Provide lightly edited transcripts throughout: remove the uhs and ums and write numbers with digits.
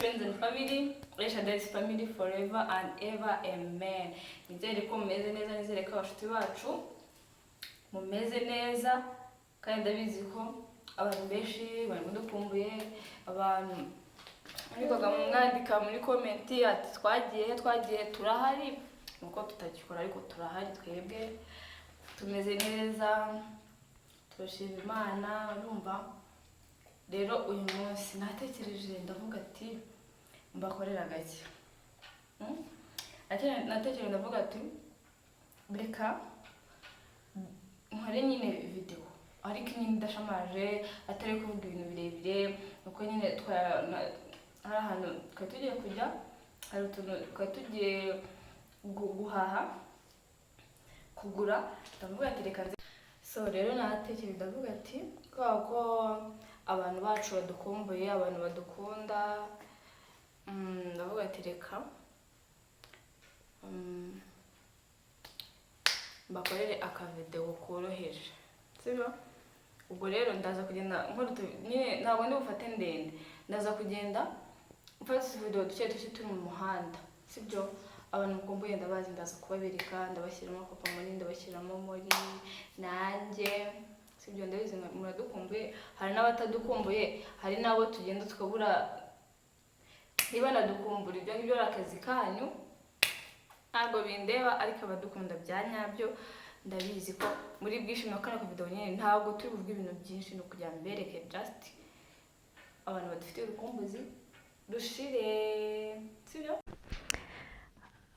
Friends and family, Eshadai's family forever and ever, amen. Nizere ko mumeze neza, nizere ko abashuti bacu mumeze neza, kandi ndabizi ko abantu benshi bari mudukumbuye. Abantu ariko mwandika muri comment ati twagiye, twagiye, turahari, nuko tutagikora ariko turahari, twebwe tumeze neza, turashima Imana. Urumva rero, uyu munsi natekereje ndavuga ati mbakorera gake. Natekereje ndavuga ati reka nkore nyine video ariko nyine idashamaje, atari kuvuga ibintu birebire, uko nyine hari ahantu twari tugiye kujya, hari utuntu twari tugiye guhaha, kugura. Ndavuga ati reka nze. So rero natekereje ndavuga ati kubera ko abantu bacu badukumbuye, abantu badukunda, ndavuga ati reka mbakorere akavidewo koroheje, sibyo? Ubwo rero ndaza kugenda nkora nyine ntabwo ndi bufate ndende, ndaza kugenda mfata utuvidewo duke duke turi mu muhanda, sibyo? Abantu mukumbuye ndabazi, ndaza kubabereka, ndabashyiramo papa muri, ndabashyiramo muri nanjye, sibyo? Ndabizi muradukumbuye, hari n'abatadukumbuye, hari n'abo tugenda tukabura ntibanadukumbura. Ibyo ngibyo ari akazi kanyu, ntabwo bindeba, ariko abadukunda bya nyabyo ndabizi ko muri bwishime. Kano kavidewo nyine ntabwo turi buvuge ibintu byinshi, ni ukugira ngo mbereke just abantu badufitiye urukumbuzi rushire, sibyo?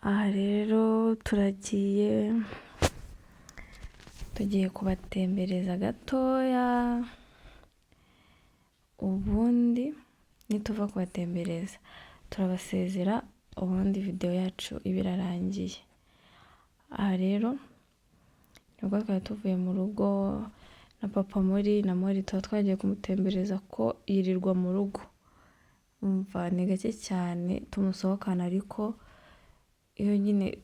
Aha rero turagiye, tugiye kubatembereza gatoya, ubundi nituva kubatembereza turabasezera, ubundi videwo yacu iba irarangiye. Aha rero nibwo twari tuvuye mu rugo na papa muri na Mori, tuba twagiye kumutembereza ko yirirwa mu rugo. Umva, ni gake cyane tumusohokana, ariko iyo nyine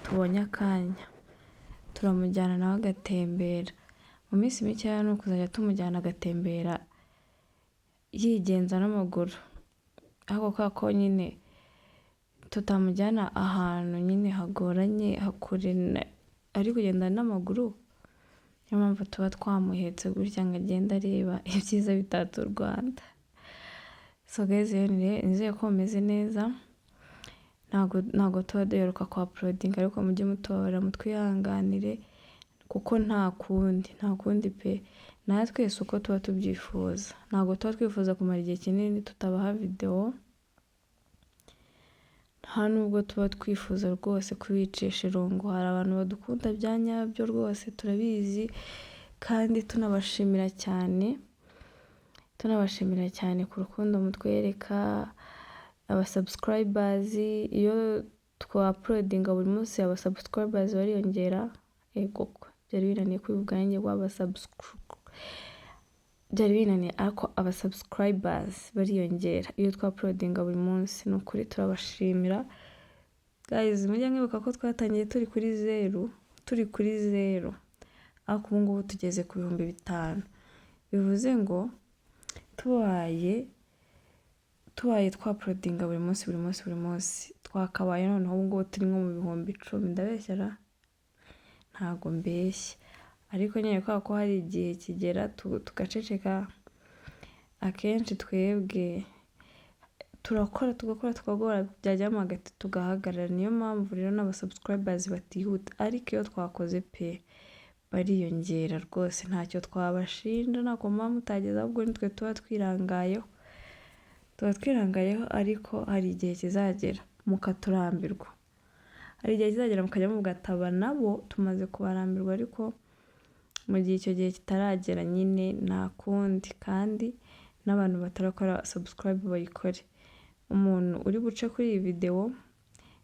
tubonye akanya turamujyana nawe agatembera. Mu minsi mikeya ni ukuzajya tumujyana agatembera yigenza n'amaguru, ariko kubera ko nyine tutamujyana ahantu nyine hagoranye hakure ari kugenda n'amaguru, niyo mpamvu tuba twamuhetse gutya ngo agende areba ibyiza bitatse u Rwanda. So guys, rero nizere ko mumeze neza. Ntabwo tuba duheruka kwa uploadinga, ariko mujye mutubabarira, mutwihanganire, kuko nta kundi, nta kundi pe. Natwe si uko tuba tubyifuza, ntabwo tuba twifuza kumara igihe kinini tutabaha videwo, nta nubwo tuba twifuza rwose kubicisha irungu. Hari abantu badukunda bya nyabyo rwose, turabizi, kandi tunabashimira cyane, tunabashimira cyane ku rukundo mutwereka. Abasubscribers, iyo twa uploadinga buri munsi abasubscribers bariyongera. Ego, byari binaniye kubivuga nanjye ngo byari binaniye, ariko abasubscribers bariyongera iyo twa uploadinga buri munsi. Ni ukuri turabashimira guys. Mujye mwibuka ko twatangiye turi kuri zeru, turi kuri zeru, ariko ubu ngubu tugeze ku 5000. Bivuze ngo tubaye twa uploadinga buri munsi, buri munsi, buri munsi, twakabaye noneho ubu ngubu turi nko mu 10,000. Ndabeshya ra? Ntabwo mbeshya, ariko nyine kubera ko hari igihe kigera tugaceceka, akenshi twebwe turakora, tugakora, tukagora, byajyamo hagati tugahagarara. Niyo mpamvu rero n'abasubscribers batihuta, ariko iyo twakoze pe bariyongera rwose, ntacyo twabashinja, ntako muba mutageze, ahubwo nitwe tuba twirangayeho, tuba twirangayeho. Ariko hari igihe kizagera mukaturambirwa, hari igihe kizagera mukajya muvuga ati aba nabo tumaze kubarambirwa, ariko mu gihe icyo gihe kitaragera nyine nta kundi. Kandi n'abantu batarakora subscribe bayikore. Umuntu uri buce kuri iyi videwo,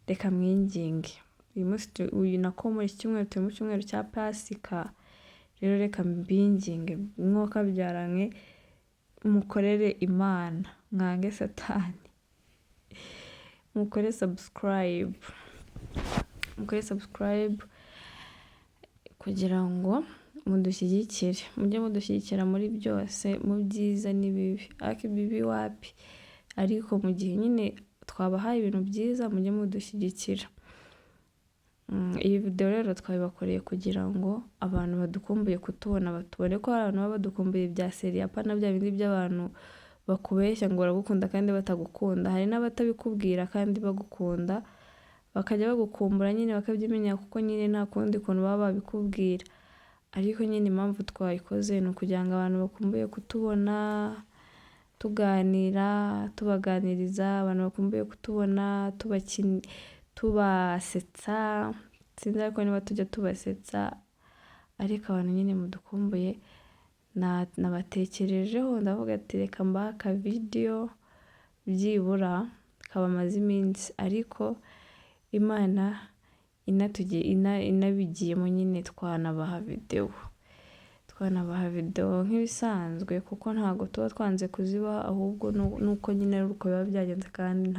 reka mwinginge. Uyu munsi, uyu nako muri iki cyumweru, turi mu cyumweru cya Pasika, rero reka mbinginge mwokabyaranywe, mukorere Imana, mwange Satani, mukore subscribe, mukore subscribe kugira ngo mudushyigikire, mujye mudushyigikira muri byose, mu byiza n'ibibi, ariko ibibi wapi. Ariko mu gihe nyine twabahaye ibintu byiza mujye mudushyigikira. Iyi video rero twabibakoreye kugira ngo abantu badukumbuye kutubona batubone, ko hari abantu baba badukumbuye bya seri, apana bya bindi by'abantu bakubeshya ngo baragukunda kandi batagukunda. Hari n'abatabikubwira kandi bagukunda, bakajya bagukumbura nyine bakabyimenya, kuko nyine nta kundi kuntu baba babikubwira. Ariko nyine impamvu twayikoze ni ukugira ngo abantu bakumbuye kutubona tuganira, tubaganiriza, abantu bakumbuye kutubona tubasetsa, sinzi ariko niba tujya tubasetsa, ariko abantu nyine mudukumbuye nabatekerejeho, ndavuga ati reka mbahe aka video byibura kabamaze iminsi, ariko Imana inabigiyemo nyine twanabaha video, nk'ibisanzwe, kuko ntabwo tuba twanze kuzibaha, ahubwo nuko nyine ari uko biba byagenze, kandi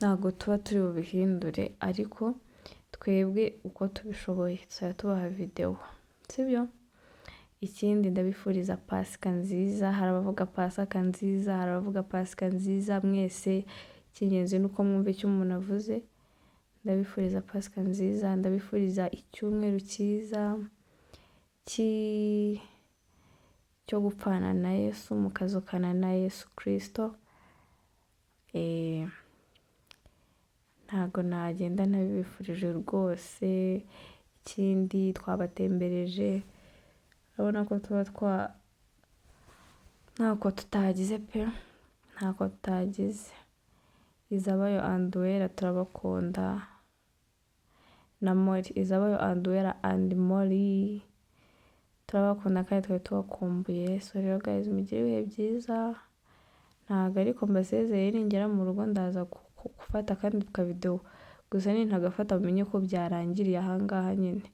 ntabwo tuba turi bubihindure, ariko twebwe uko tubishoboye tuzajya tubaha video, sibyo? Ikindi ndabifuriza Pasika nziza, hari abavuga Pasika nziza, hari abavuga Pasika nziza, mwese icy'ingenzi ni uko mwumva icyo umuntu avuze. Ndabifuriza Pasika nziza, ndabifuriza icyumweru cyiza cyo gupfana na Yesu, mukazukana na Yesu Kristo. Ntago nagenda ntabibifurije rwose. Ikindi twabatembereje, urabona ko tuba ntako tutagize pe, ntako tutagize. Izabayo and Uwera turabakunda, na Mori, Izabayo and Uwera and Mori turabakunda kandi twari tubakumbuye. So rero guys, mugire ibihe byiza. Ntabwo ariko mbasezeye, ningera mu rugo ndaza gufata akandi kavidewo, gusa nintagafata mumenye ko byarangiriye ahangaha nyine.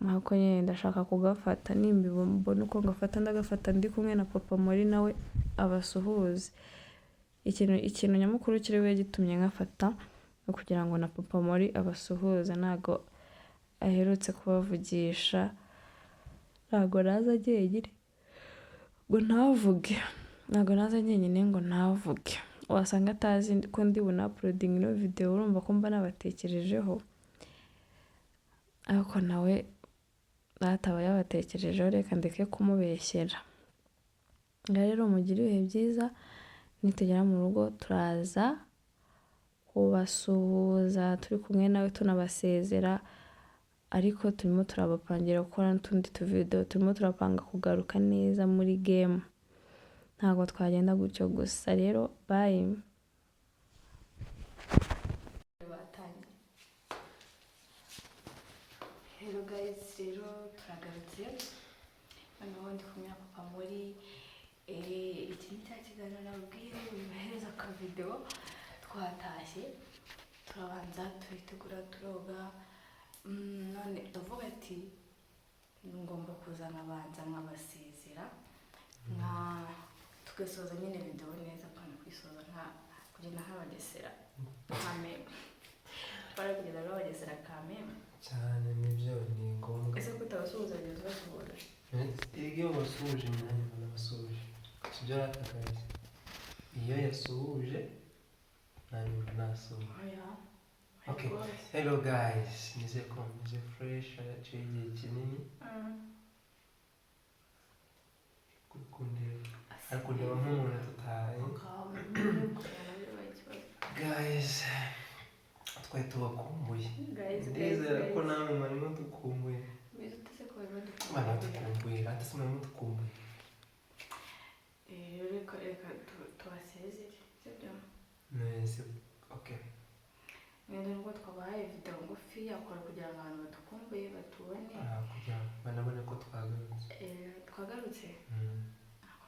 Ariko nyine ndashaka kugafata, nimbibona uko ngafata ndagafata ndi kumwe na papa Mori, nawe abasuhuze. Ikintu nyamukuru kiri bube gitumye nkafata ni ukugira ngo na papa Mori abasuhuze, ntago aherutse kubavugisha, ntago naza njyenyine ngo ntavuge, ntago naza njyenyine ngo ntavuge. Wasanga atazi ko ndi buna-uploadinge ino video, urumva ko mba nabatekerejeho, ariko nawe ataba yabatekerejeho, reka ndeke kumubeshyera. Rero mugire ibihe byiza, nitugera mu rugo turaza kubasuhuza turi kumwe nawe tunabasezera, ariko turimo turabapangira gukora n'utundi tuvidewo, turimo turapanga kugaruka neza muri game, ntabwo twagenda gutyo gusa. Rero bye. Batangiye rero guys, rero turagarutse noneho ndi kumwe na papa Muri. Iki ni cya kiganiro nababwiye bibahereza akavidewo. Twatashye, turabanza turitegura, turoga. None ndavuga ati ngomba kuza nkabanza nkabasezera, nka tugasoza nyine videwo neza, apana kwisoza nka kugenda nk'abagesera kameme, twara kugenda nk'abagesera kameme. Cyane, nibyo, ni ngombwa. Ese ko utabasuhuza kugeza ubasuhuje? Iyo basuhuje nanjye mba nabasuhuje, sibyo ratakaye? Iyo yasuhuje nanjye mba nasuhuje. Oya. Okay. Rwose. Hello guys, nizeye ko mumeze fresh, haciye igihe kinini. Kuri kundeba, ari kundeba nk'umuntu tutaye. Guys, twari tubakumbuye. Ndizera ko namwe mwarimo dukumbuye. Bana dukumbuye, ati se mwarimo dukumbuye. Reka reka tubasezere, sibyo? Nese okay. Wenda nubwo twabahaye video ngufi yakora kugira ngo abantu badukumbuye batubone. Ah, kugira ngo banabone ko twagarutse. Twagarutse.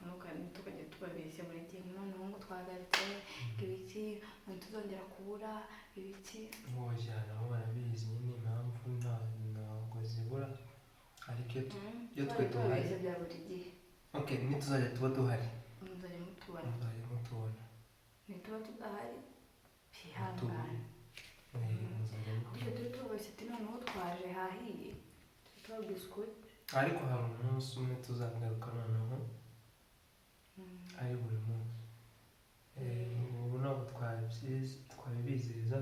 Ntukajya tubabeshya buri gihe noneho ngo twagarutse ibiki, ngo ntituzongera kubura ibiki. Oya, nabo barabizi nyine impamvu ntabwo zibura, ariko iyo twe Twari duhari. tubabeshya bya buri gihe. Okay, nituzajya tuba duhari muzajya mutubona. Muzajya mutubona. Nituba tudahari Mutubure. twihangane. Muzajya Bityo mutubona. turi tubabeshya ati noneho twaje hahiye, turi tubabwiza ukuri. Ariko hari umunsi umwe tuzagaruka noneho ari buri munsi. twabibizeza.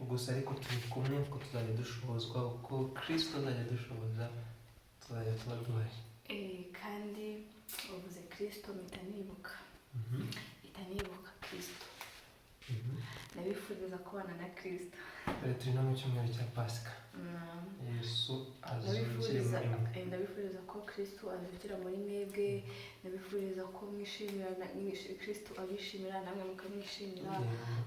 Gusa ariko turi kumwe ko tuzajya dushobozwa, uko Kristo azajya dushoboza tuzajya tuba duhari. Kandi uvuze Kristo mpita nibuka, mpita nibuka Kristo. Ndabifuriza kubana na Kristo. Dore turi no mu cyumweru cya Pasika. Yesu azukire Ndabifuriza muri mwe. Ndabifuriza ko Kristo azukira muri mwebwe. Ndabifuriza ko mwishimira Kristo abishimira, namwe mukamwishimira.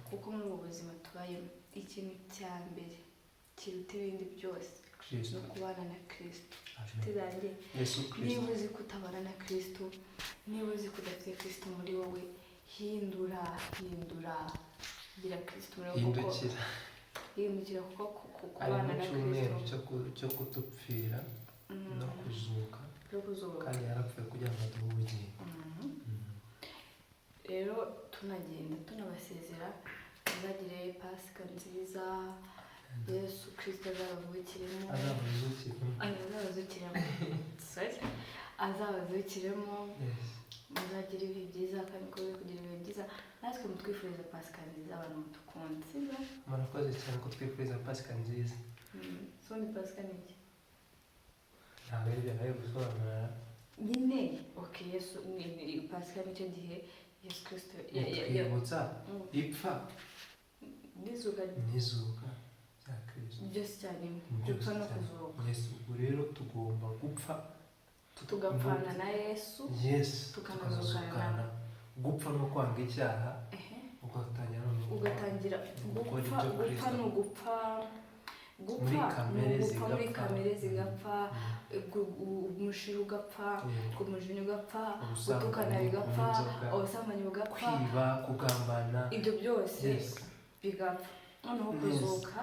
Kuko muri ubu buzima tubayemo, ikintu cya mbere kiruta ibindi byose ni Kristo. ukubana na Kristo. Amen. Inshuti zanjye, Yesu Kristo. niba uzi ko utabana na Kristo, niba uzi ko udafite Kristo muri wowe, hindura, hindura, gira Kristo muri wowe, kuko Hindukira. Hindukira, kuko Ari kubana mu na cyumweru Kristo cyo kudupfira no kuzuka. No kuzuka. Kandi yarapfuye kugira ngo aduhe ubugingo. Rero tunagenda tunabasezera, muzagire Pasika nziza. Yesu Kristo azabavukiremo. Azabazukiremo. Azabazukiremo, sorry, azabazukiremo. Yes. Muzagire ibihe byiza kandi mukomeze kugira ibihe byiza. Natwe mutwifuriza Pasika nziza, abantu mutukunda, sibyo? Murakoze cyane ko twifuriza Pasika nziza. Ubundi Pasika ni iki? Ntabwo ari ibyo nari gusobanura. Nyine okay, Yesu Pasika nicyo gihe Yesu Kristo Twibutsa ipfa n'izuka n'izuka bya Kristo. Byose icyarimwe. Byose Gupfa no cyane. kuzuka. Yesu. Ubwo rero tugomba gupfa Tugapfana na Yesu. Yes. Tukanazukana. Tukanazukana. Gupfa no kwanga icyaha, ugatangira noneho Ugatangira gukora gupfa. ibyo Gupfa Kristo. ni ugupfa, gupfa Muri ni kamere ugupfa muri zigapfa. kamere zigapfa, umushiha ugapfa, umujinya ugapfa, Ubusambanyi, gutukana bigapfa, inzoga, ubusambanyi bugapfa, kwiba, kugambana. Ibyo byose bigapfa, noneho kuzuka.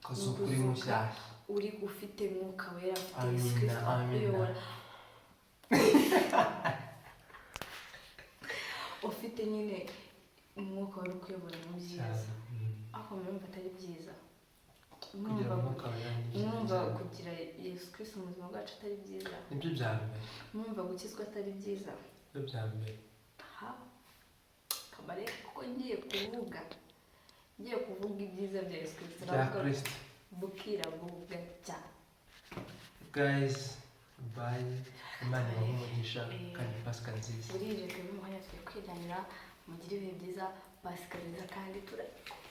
Ukazuka uri Kuzuka. mushyashya. Uri ufite Mwuka Wera, ufite Yesu Amina, Kristo amina. akuyobora, ufite nyine Umwuka wari ukuyobora mu byiza. Cyane. Ariko murumva atari byiza? Kugira Mwumva Umwuka Wera ni byiza mwumva cyane. kugira Yesu Kristo mu buzima bwacu atari byiza? Nibyo bya mbere. Mwumva gukizwa atari byiza? Nibyo bya mbere. Ha, kamare, kuko ngiye kuvuga ibyiza bya Yesu Kristo, Bya navuga Kristo. bukira bugacya. Guys, bye. Imana ibahe umugisha kandi Pasika nziza. Burije, twebwe mu kanya tugiye kwiganira. Mugire ibihe byiza, Pasika nziza, kandi turakunda.